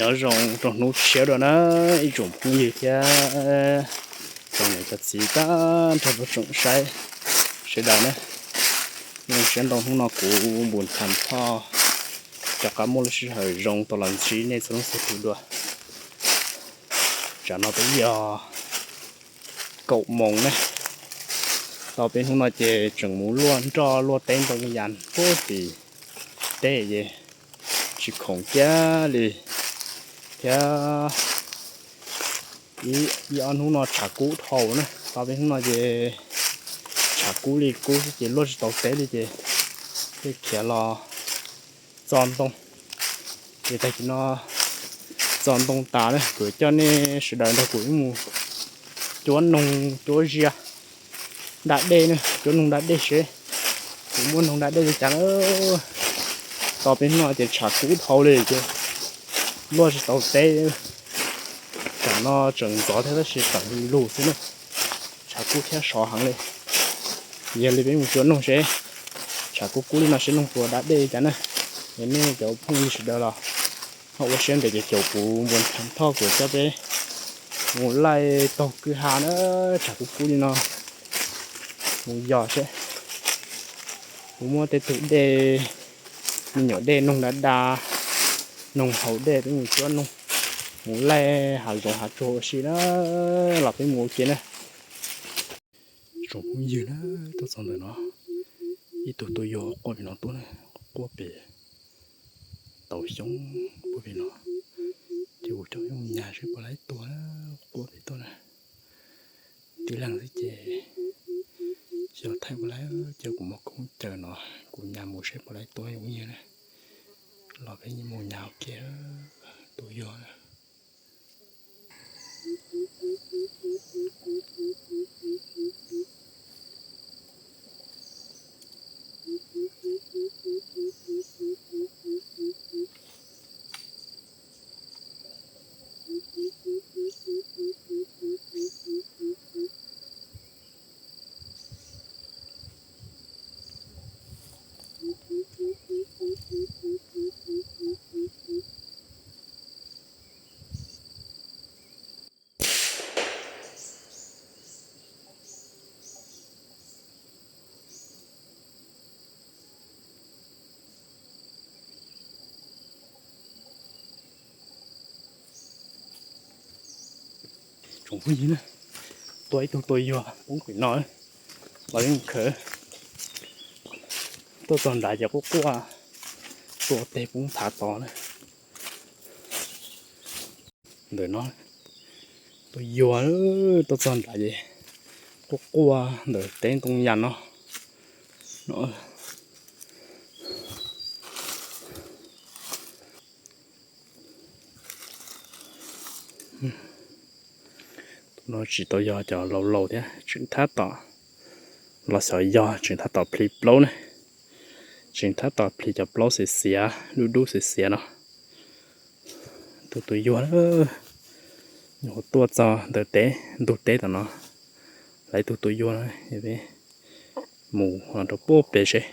Nyob zoo rau hnub tshiab dua na ib tsoom phooj ywg thiab tsoom niam tsoom txiv tag nrho tsoom saib sawv daws na. Zoo siab ntau hnub no kuv Npus Thas Thoj rov qab muaj lub sij hawm zoo tau los ntsib nej txhua leej txhua tus dua. Tsam no twb yog kaum moos ne. Tau peb hnub no ces tseem mus luaj nroj luaj teb ntoo yas puag tim teb ces tsis khoom kiag li thiab. Ib ob hnub no tshav kub dhau na, tau peb hnub no ces tshav kub li kub xwb ces luaj tsis tau teb li ces thiaj khiav los txo ntoo. Ces tag kis no txo ntoo tas na kuv coj nej sawv daws nrog kuv wb mus cuab noog cuab ziab da dej na, cuab noog da dej seb kuv muaj noog da dej li cas na. Tau peb hnub no ces tshav kub dhau li ces luaj tsis tau teb. Tsam no tseem ntxov thiab tab sis tawm lug xwb na, tshav kub thiab sov heev li. Yog li peb mus cuab noog seb tshav kub kub li no seb noog puas da dej li cas na. Yog nej cov phooj ywg sawv daws los ho ua siab ntev ces caum kuv Npus Thas Thoj kuv coj peb mus laij taug kwj ha na. Tshav kub kub li no mus yos seb kuv muaj tej tug dej, me nyuam dej noog da da, noog haus dej peb mus cuab noog, mus laij hav zoov hav tsuag ua si na. Los peb mus ua ke na. Tsoom phooj ywg na, tuaj txog ntawm no ib tug tuaj yog quaj pem no tuaj na, quaj pem tau xyoob puag pem no. Ces kuv coj peb mus nyas seb puas laib tua, quaj pem tuaj na. Tib leeg xwb ces xyov thaij puas laib, ces kuv muab koob caws no kuv nyas mus seb puas laib tua yoov yig na. Los peb mus nyas ua ke, tus yog na. Tsoom phooj ywg na, tua ib tug tua yuag poob pem no, los yeej khawv. Tuaj txog nrad ces quaj quaj, tua teg poob thav tod na. Ntawm no tua yuag, tuaj txog nrad ces quaj quaj ntawm teb ntoo yas no. Tus no tsis tau yog cov laus laus thiab, tseem tab tom los xyov yog tseem tab tom plhis plaub ne, tseem tab tom plhis cov plaub xiav xiav dub dub xiav xiav no. Tus tus yuag, nyuam qhuav tuaj txog ntawm teb ntug teb tom no, lawv tus tus yuag no, mus rau puag pem seb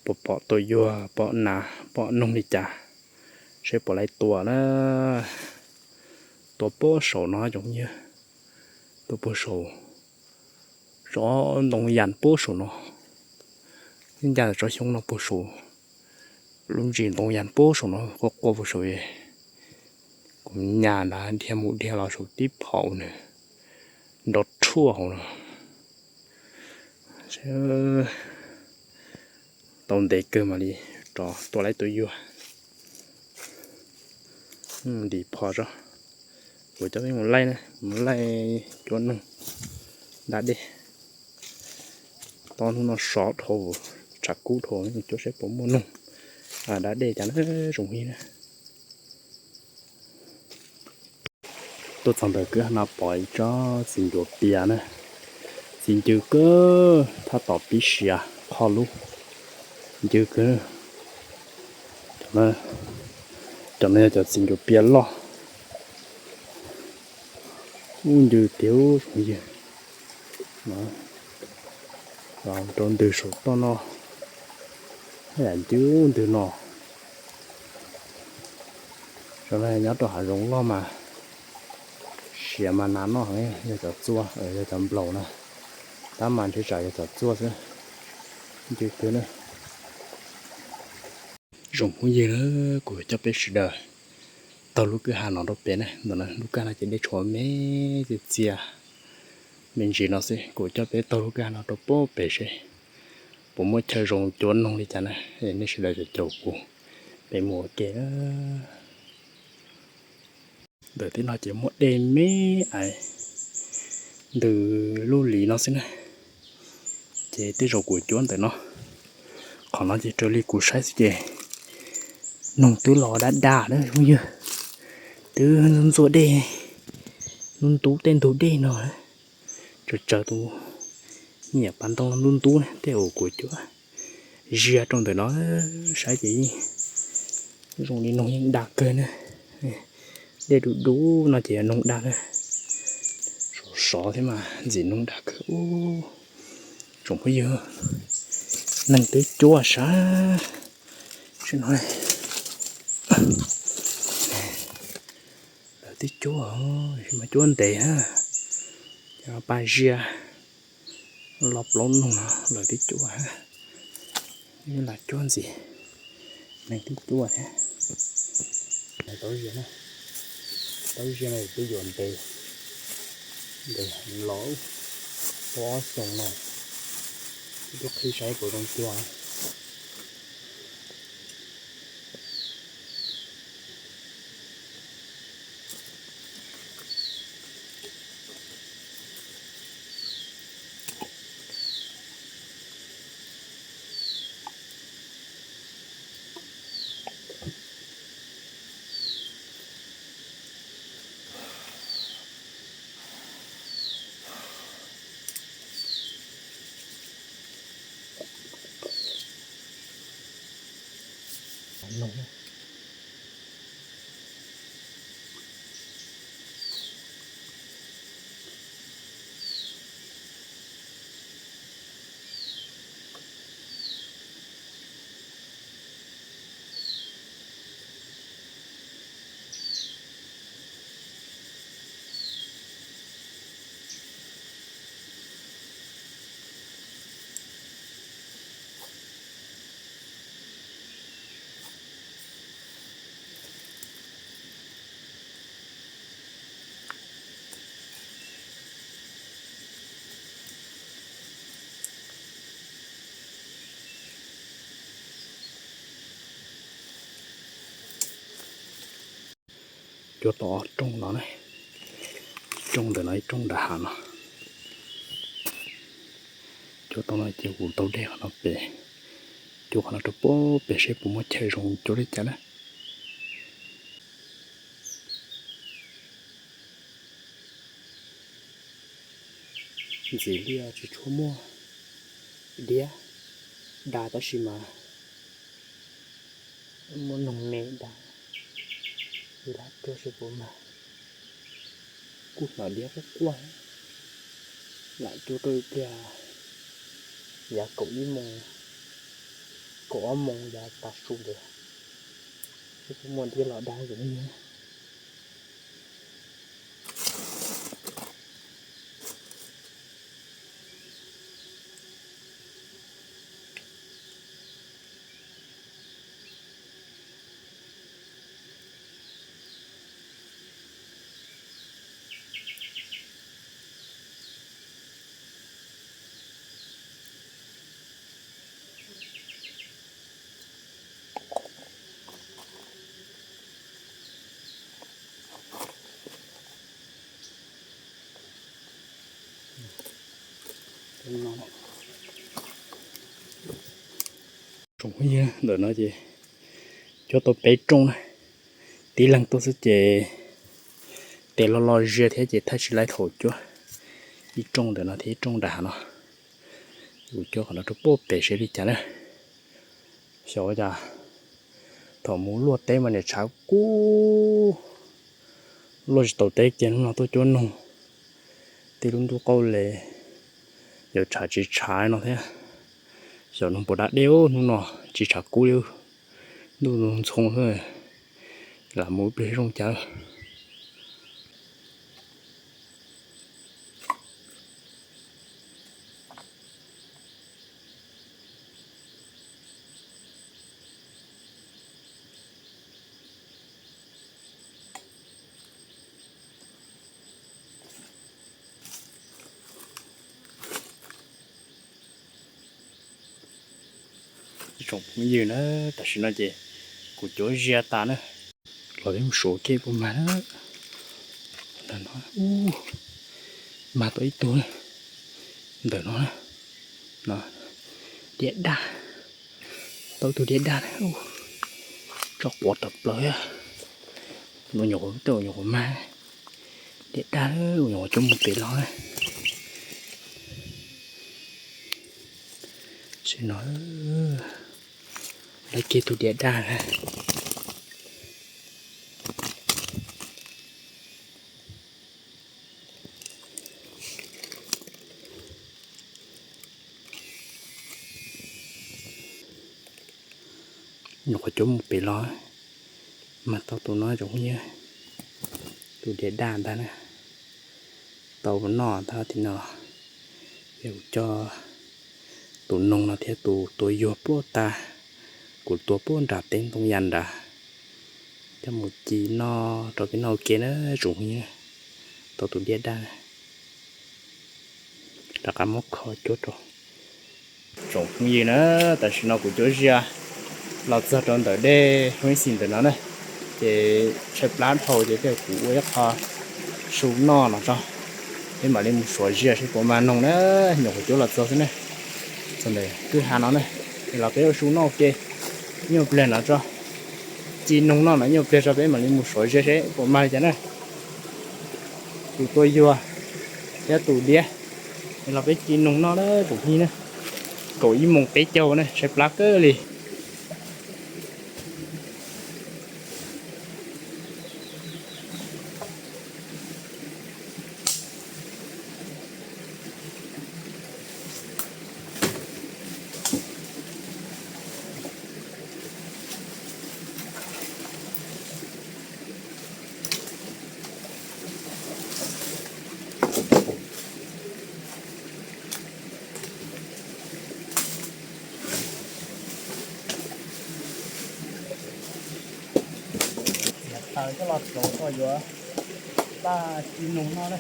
puas pom tus yuag pom nas pom noog li cas, seb puas laib tua na. Tua puag saum no cov phooj ywg, tua puag saum tsob ntoo yas puag saum no, ncaj tsob xyoob no puag saum, lub ntsis ntoo yas puag saum no quaj quaj puag saum. Kuv nyas nrad dhia mus dhia los saum tib phaum nws nrov rhuaj hauv no. Tau ntev kawg mam li rov tua laib tus yuag. Ntim phom tso, kuv coj peb mus laij na, mus laij cuab noog da dej. Tau hnub no sov dhau, tshav kub dhau, cuab seb puas muaj noog da dej cas na tsoom phooj ywg na. Tuaj txog ntawm kwj ha no pom ib tsob txiv ncuav pias na, txiv ncw kawg, tab tom pib siav qhov lub ncw kawg. Cov no yog cov txiv ncuav pias loj, ub ncw tiag ub tsoom ywg. Rau ntws saum toj no, yam ncw ntws no. Nyob rau hav zoov loj mas siav mas nas noj heev, yog cov txua, yog cov nplaum na, tab mas ntshe tsam yog cov txua xwb, ncw kawg na. Zoo phooj ywg, kuv coj peb sawv daws taug lub kwj ha no rau pem na, ntawm no lub kwj ha no ces dej tshuav me txias txias me ntsis no xwb, kuv coj peb taug lub kwj ha no rau pem seb puas muaj chaw zoo cuab noog li cas na, nej sawv daws caum caum kuv peb mus ua ke na. Ntawm tej no ces muaj dej me ais ntws lub lis no xwb na, ces tej zaum kuv cuab ntawm no. Qhov no ces raws li kuv saib xwb ces noog twb los daj daj na phooj ywg, twb ntxuaj dej, ntub ntub tej ntug dej no, tsaws tsaws tus nyiam pas ntoo ntub ntub na, tej uas kuv cuab ziab rau ntawm no saib ces zoo li noog yeej dag kawg na. Dej dub dub no ces noog dag na, sov sov thiab mas ntxim noog dag kawg. Tsoom phooj ywg, neeg twb cuab sab, lawv twb cuab, mas cuab ntev, pas ziab los plaub noog no lawv twb cuab, lam cuab ntxiv, neeg twb cuab thiab. Tau ziab, tau ziab no twb yuav ntev, ntev los tau ob xyoos no, twb qhib saib puas zoo cuab. Cuab tau ob rooj no na, rooj ntawm no ib rooj nram hav no. Cuab tau no ces kuv tau de qhov no pem, cuab qhov no rau pem seb puas muaj chaw zoo cuab li cas na. Ntxim li tsis tshua muaj diab da tab sis mas muaj noog me da, lam cuab seb puas mag. Kuj hnov diab quaj quaj, lam cuab rau ib pliag, yav kaum ib moos, kaum ob moos yav tav su ntawd seb puas muaj diab los da ntxiv. Tsoom phooj ywg, ntawm no ces cuab tau peb rooj na, tib leeg tuaj xwb ces tes lo lo zias thiab ces thaij tsis laib thaum cuab. Ib rooj ntawm no thiab ib rooj nram hav no, kuv cuab qhov no rau pem seb li cas na. Xyov ua cas thaum mus luaj teb mas niam tshav kub, luaj tsis tau teb kiag, hnub no tuaj cuab noog, tej lub ntuj qauj les yuav tshav tsis tshav no thiab. Xyov noog puas da dej, hnub no tsis tshav kub li, ntuj ntxhoo xwb. Lam mus ib pliag zoo cas. Tsoom phooj ywg na, tam sim no ces kuv cuab ziab tas na, los peb mus suav kiag puas mag na. Ntawm no, mag tau ib tug ntawm no, no, diab daj, tau ib tug diab daj na, tso quav tawm plaws. Tus no nyuam qhuav, tus no nyuam qhuav mag, diab daj, tus no nyuam qhuav cuab mus pem los na. Tam sim no lawv kiag tus diab daj na. Nyuam qhuav cuab mus pem los, mag tau tus no tsoom phooj ywg, tus diab daj ntag na. Tau noj ntag tim no. Yog kuv coj tus noog no thiab tus tua yuag puag ta, kuv tua puag nram teb ntoo yas nrad, coj mus ci noj rau peb noj ua ke na tsoom phooj ywg. Tau tus diab daj, rov qab muab kho cuab rau. Tsoom phooj ywg na, tam sim no kuv cuab ziab los txog rau ntawm dej Hmoob Xis ntawm no na, ces tshaib plab dhau ces thiaj kuv ua ib qho su noj no tso, peb mam li mus suav ziab seb puas mag noog na. Nyuam qhuav cuab los txog xwb ne, txog ntawm kwj ha no ne, los peb ua su noj ua ke, nyuaj pliag no tso, ci noog noj no nyuaj pliag tso, peb mam li mus suav ziab seb puas mag li cas na. Tus tua yuag thiab tus diab, los peb ci noog noj na tsoom phooj ywg na. Kaum ib moos peb caug na, tshaib plab kawg li. Txiav taws coj los rauv kom yuav paj ci noog noj na.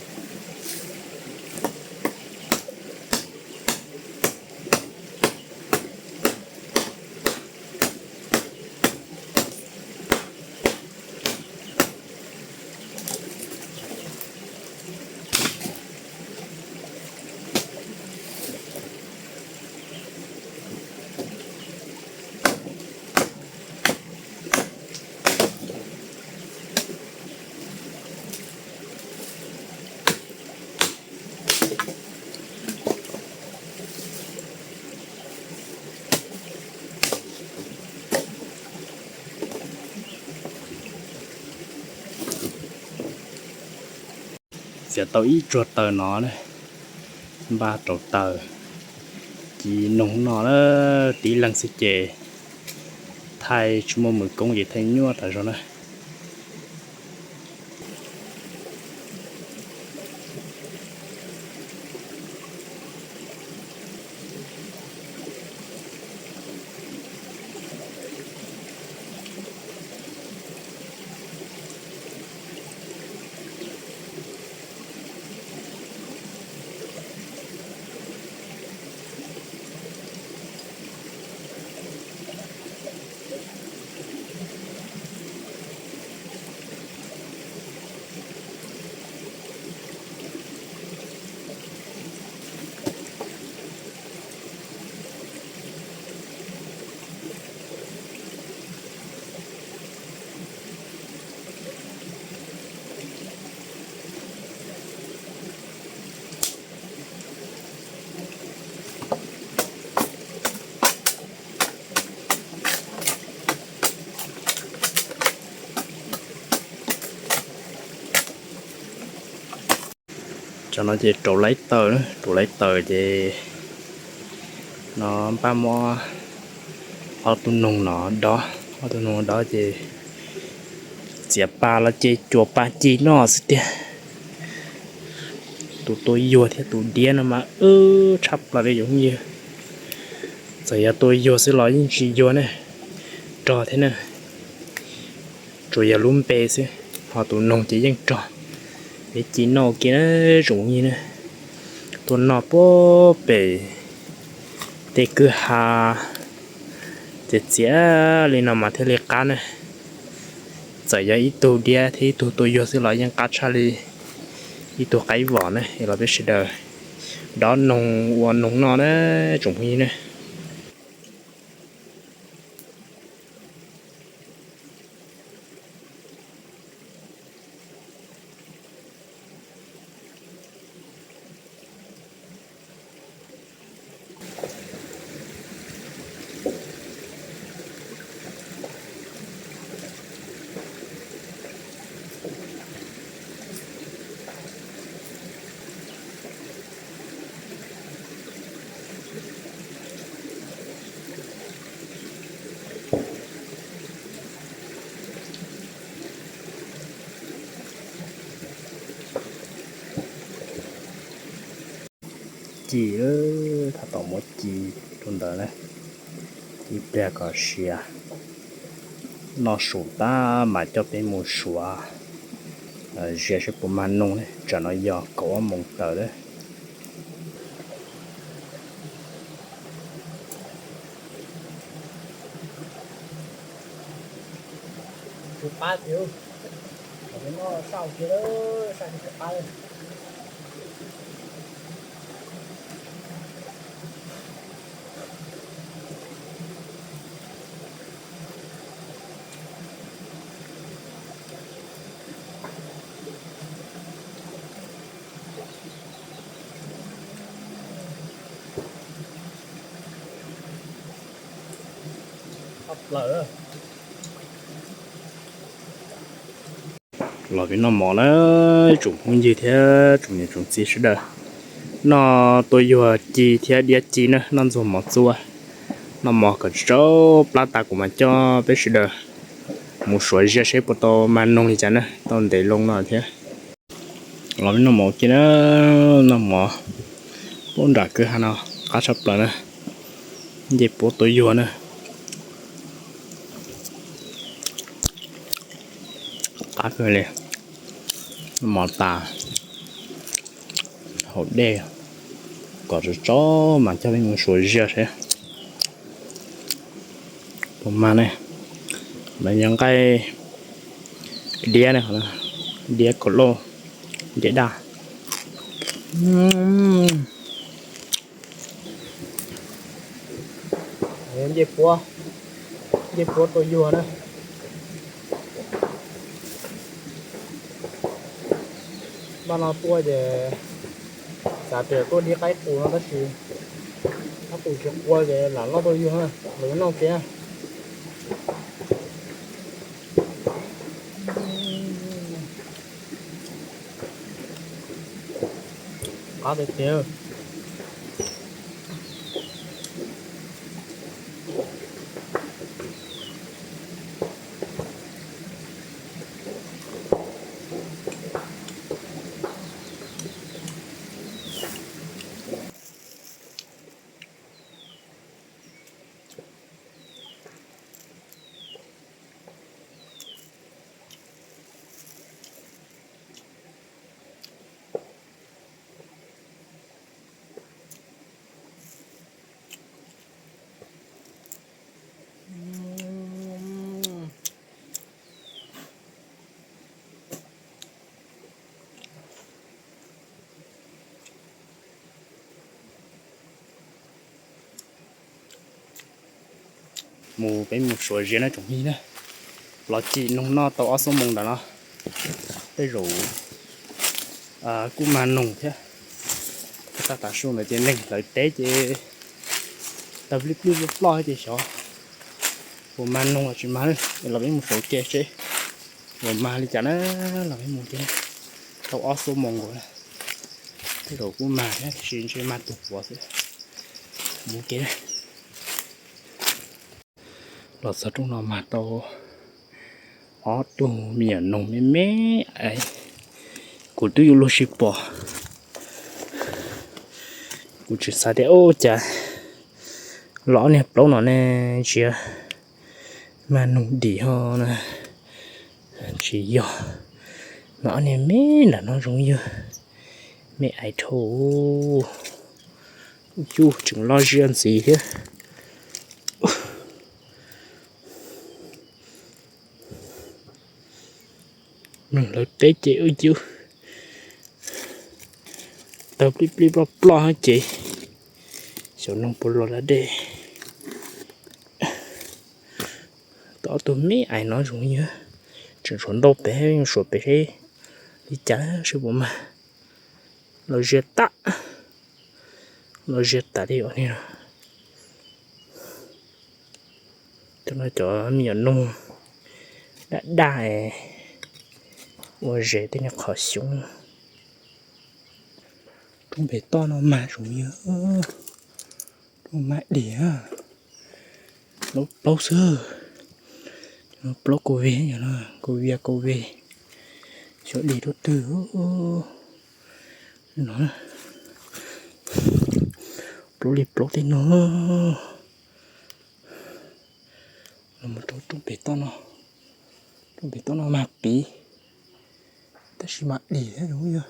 Txiav tau ib tsuag taws no na, npaj rauv taws ci noog noj na. Tib leeg xwb ces thaij tsis muaj mus koob ces thaij nyuaj tas zog na. Cov no ces rauv laib taws, rauv laib taws ces no npaj muab ob tug noog no dob, ob tug noog dob ces Txiav pas los ces cuam pas ci noj xwb tiag. Tus tua yuag thiab tus diab no mas wb tshaj plaws li yus ywg. Txawm yog tua yuag xwb los yeej tsis yuag ne, rog thiab na. Tsuas yog lub npe xwb, ho tus noog ces yeej rog. Peb ci noj ua ke na, tsoom ywg na. Tuaj noj puag pem tej kwj ha txias txias li no mas thiaj li qab ne. Txawm yog ib tug diab thiab ib tug tua yuag xwb los yeej qab tshaj li ib tug qaib vom ne. Es los peb sawv daws dob noog ua noog noj na, tsoom ywg ne. Ci, tab tom muab ci rau ntawd na, ci pliag kom siav. Noj su tas mas coj peb mus suav zia saib puas mag noog ne, tsam no yog kaum ob moos tawm lawm. Los peb noj mov na, tsoom phooj ywg thiab tsoom niam tsoom txiv sawv daws. Noj tua yuag ci thiab diab ci na, noj ntxuag mov txua. Noj mov kom tsau plab tas kuv mam coj peb sawv daws mus suav zia seb puas tau mag noog li cas na, tau ntev loo no thiab. Los peb noj mov ua ke na, noj mov puag nram kwj ha no qab tshaj plaws na, ncej puab tua yuag na. Qab kawg li. Noj mov tas haus dej kom tsau tsau mas coj peb mus suav zia seb puas mag ne. Lawv yog nqaij diab ne, diab kaum lauj, diab daj. Ncej puab, ncej puab tua yuag na. Npaj no tuaj ces xav tias tuaj dib qaib qus no tab sis qaib qus tsis qua ces lam noj tua yuag na, los noj kiag. Qab tiag tiag. Mus peb mus suav zia na tsoom phooj ywg na. Los cim noog noj tau ob xuab moos ntawm no, tej zaum kuj mag noog thiab. Tag tav su ntawd ces neeg hlawv teb ces tawg plij plij ploj ploj ces xyov puas mag noog los tsis mag. Los peb mus suav ke seb puas mag li cas na. Los peb mus ke, tau ob xuab moos nkaus, tej zaum kuj mag thiab tiam sis ntshe mag tus puav xwb. Mus ke. Los txog rooj no mag tau Ob tug me nyuam noog me me, kuv twb yuav luag sib pom. Kuv tsis xav tias ua cas los ob niag plaub no ne, tsis yog mag noog dim ho na, tsis yog. Mas ob niag me nram no zoo yog me ais dhau, ub cub tseem loj ziab ntxiv thiab. Noog lawv teb ces ub cub tawg plij plij ploj ploj ces xyov noog puas los da dej. Tau ob tug me ais no zoo yog tseem tshuav ntau pem, suav pem seb li cas seb puas mag. Los zias tas, los zias tas li os. Cov no cov me nyuam noog daj daj ua zes tej niag qhov xyoob. Roob pem toj no mag zoo yog roob mag dim, plaub plaub xwb. Plaub kaus vij, kaus vij kaus vij, xyov dim rau twg no. Plaub li plaub tej no. Los mus rau roob pem toj no, roob pem toj no mag piv, tab sis mag dim thiab zoo yog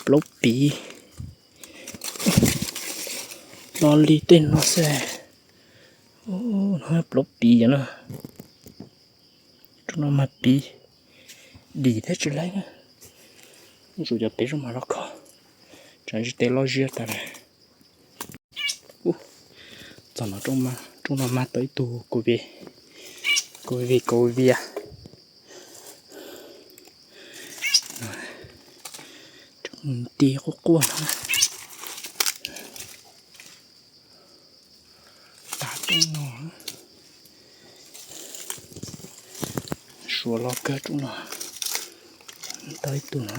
plaub piv. Lo li tej no xwb, no plaub piv no. Roob no mag piv, dim thiab tsis laib na. Zuj zus cov pem zoo mas loj kho, tsam ntsej tes loj ziab tas lawm. Txog no, roob no mag tau ib tug kaus vij, kaus vij kaus vij. Nti quaj quaj no. Tag roob no, suav loj kawg roob no, tau ib tug no.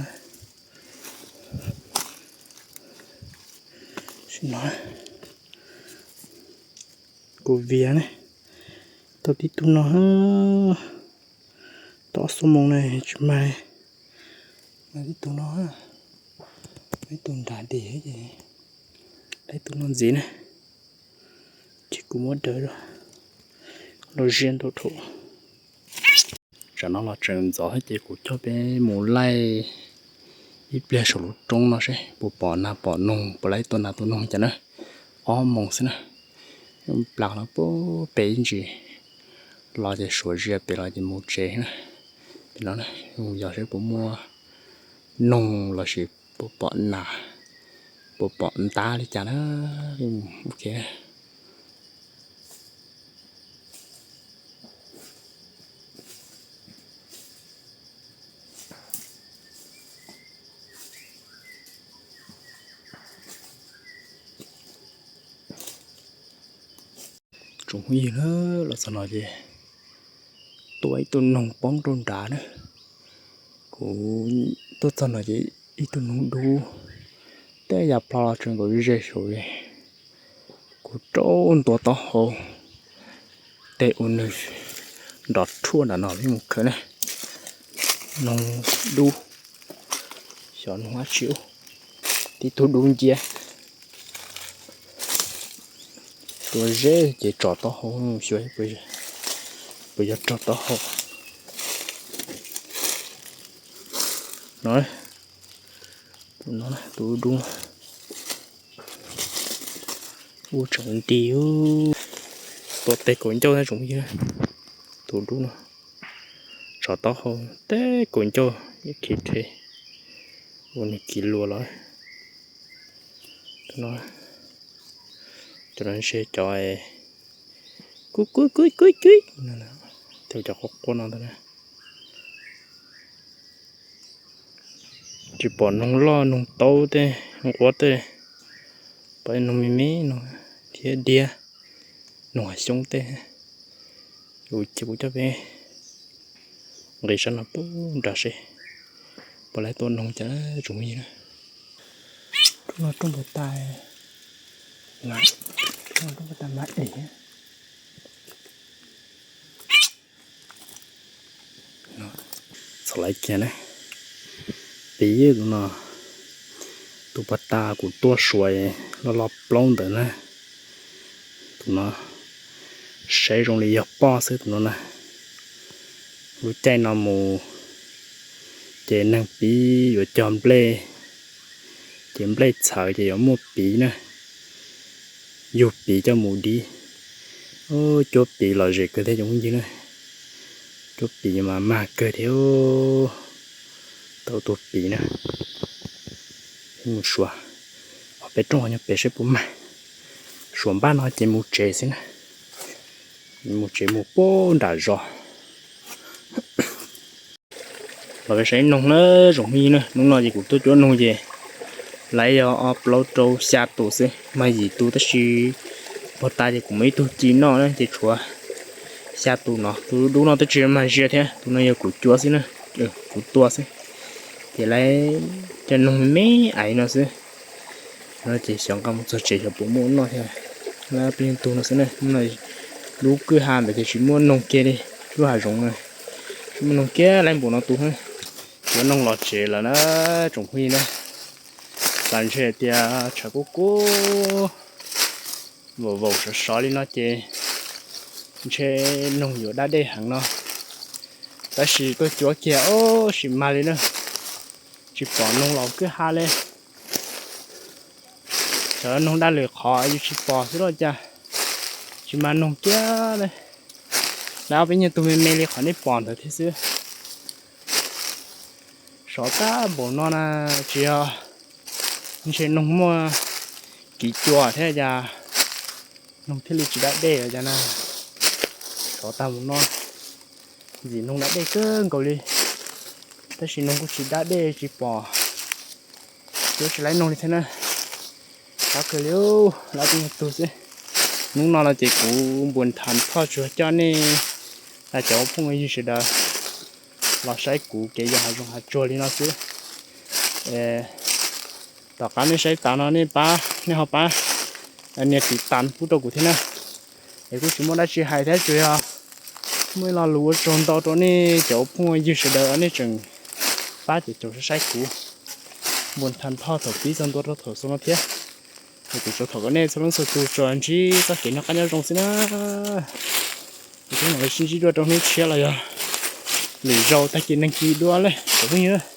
Sim no, kaus vij ne, tau tib tug no, tau ob xuab moos ne tsis mag. Mag tib tug no, ib tug nram dim ces, ib tug no ntxiv ne, ces kuv muab daws los ziab ntau dhau. Tsam no los tseem ntxov thiab ces kuv coj peb mus laij ib pliag saum lub roob no seb puas pom nas pom noog, puas laij tua nas tua noog cas na. Ob moos xwb na, plas no pem ib ntsis los ces suav zias pem los ces mus tsev na. Pem no yog seb puas muaj noog lossis puas pom nas, puas pom ntab li cas na. Tsoom phooj ywg, los txog no ces tua ib tug noog poob rau nrad na. Kuv tuaj txog no ces ib tug noog dub, tej yam plho los tseem nkaum ze saud li. Kuv rau ntua taub hau, tej ua nws nrov rhuaj nram no li mus khawb na. Noog dub, xyov noog dab tsi ub, tib tug dub nciab. Tua ze ces tso taub hau, xyov puas yog rau taub hau no. Tus no, tus dub, ub tseem nti, tua teg kaus ncauj thiab tsoom phooj ywg. Tus dub no, tso taub hau teg kaus ncauj, khiv rhe, ua nws kiv luas los. Cov no ntshe cov kuj kuj kuj kuj kuj, cov quaj quaj no ntag. Tsis pom noog loj noog taub tej nquab tej, pom noog me me no thiab diab, noog hav xyoob tej. Ces kuv coj peb nqis sab no pub nrad seb puas laib tua noog cas tsoom phooj ywg na. Rooj no rooj puag ta, rooj puag ta mas dej. Lawv kiag na, piv tus no, tus puag ta kuv tua suav loj loj plaub ntawd na. Tus no saib zoo li yog poj xwb tus no na. Lub caij no mus ces neeg piv yuav cog nplej, ces nplej txhawv ces yuav muaj piv na, yug piv coj mus div. Cuab piv lom zem kawg thiab cov phooj ywg na, cuab piv mas mag kawg thiab. Tau tus piv na, mus suav, ob peb rooj nyuag pem saib puas mag. Suav npaj no ces mus tsev xwb na, mus tsev mus puag nram zos. Los peb saib noog na, tsoom phooj ywg na, hnub no ces kuv tuaj cuab noog ces lawv yog ob plaub rau xya tus xwb, mag yim tus tab sis puag ta ces kuv muaj ib tug ci noj na ces tshuav xya tus no, tus dub no twb tsis mag ziab thiab, tus no yog kuv cuab xwb na, kuv tua xwb. Ces lawv cov noog me me ais no xwb, no ces xyov nqa mus txog tsev xyov puas muaj noj thiab. Lawv peb tug no xwb na, lub kwj ha ntawd ces tsis muaj noog kiag li, lub hav zoov tsis muaj noog kiag li npaum no tus. Cuab noog los tsev lawm na, tsoom phooj ywg na, tas ntshe tias tshav kub kub vaum vaum sov sov li no ces ntshe noog yuav dab dej heev no, tab sis tuaj cuab kiag ub tsis mag li na, tsis pom noog los kwj ha li. Cov noog dab lwm qhov yus tsis pom xwb los cas, tsis mag noog kiag li. Lawv ob peb nyuag tug me me li qhov nej pom ntawd thiab xwb. Sov tag npaum no na, tsis yog ntshe noog muaj kiv cua thiab cas noog thiaj li tsis dab dej los cas na. Sov tag npaum no, ntxim noog dab dej kawg nkaus li, tab sis noog kuj tsis dab dej tsis pom, yuav tsis laib noog li thiab na. Sov kawg li, lawv ob peb nyuag tug xwb. Hnub no no ces kuv npuas thas thoj tsuas coj nej cov phooj ywg sawv daws los saib kuv kev yos hav zoov hav tsuag li no xwb. Tom qab nej saib tas no nej pab, nej ho pab nias tiv tas pub rau kuv thiab na. Es kuj tsis muaj dab tsi hais thiab, tsuas yog muaj ib lo lus ua tsaug ntau rau nej cov phooj ywg sawv daws uas nej tseem pab caum caum saib saib kuv. Npuas thas thoj thaum pib txog ntua rau thaum xaus no thiab. Es kuv tsuas thov kom nej txhua leej txhua tus tsuas ntsib txoj kev noj qab nyob zoo xwb na. Es peb mam li sib ntsib dua rau hnub tshiab los yog lwm zaus tag kis neeg ci dua lawm cov phooj ywg.